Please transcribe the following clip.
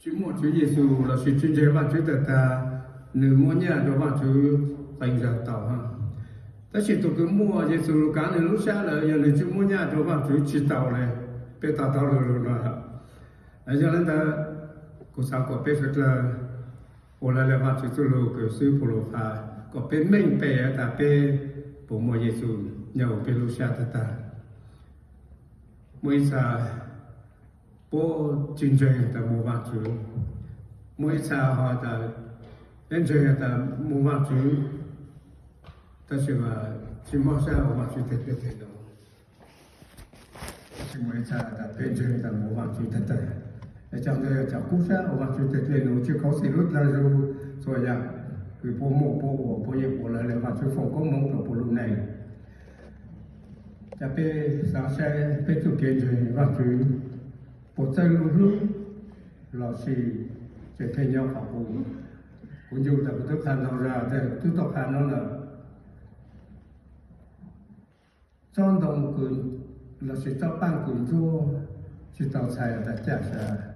tsis muaj Tswv Yexus lossis tsis ntseeg Vajtswv tag tag, nws muab nyaj rau Vajtswv qee zaug tau. Tab sis tus kws muaj Yexus Lukas nws lub sab lawm, yog nws tsis muab nyaj rau Vajtswv tsis tau li. Peb to taub lug lug no. Yog le ntawd, kuv xaav kom peb suav dlawg ua le Vajtswv txuj lug kws xwb puv lug has, kom peb meej pem tas peb puas muaj Yexus nyob huv peb lub sab tag tag. Muaj ib txha puab tsis ntseeg tas muaj Vajtswv, muaj ib txha ho tas peb ntseeg tas muaj Vajtswv, tab sis mas tsis mob sab ua Vajtswv teg dlej teg num. Tab sis muaj ib txha tas peb ntseeg tas muaj Vajtswv tag tag. Cov ntawd yog cov kub sab ua Vajtswv teg dlej num, tsis khuv xim lub dlaag zug txhua yaam kws puab muaj, puab ua, puab yeej ua le Vajtswv foom koob moov rua puab lub neej. Cas peb xaav saib peb txuj kev ntseeg Vajtswv puas txawj lub hlub lossis tseem pheej nyob qhov qub. Kuv ncu tas kuv twb qha ntau zag, tas kuv twb tau qha no lawm. Tsob ntoo kws, lossis tsob paaj kws ntsuab tsis tau txhais tas caj sab,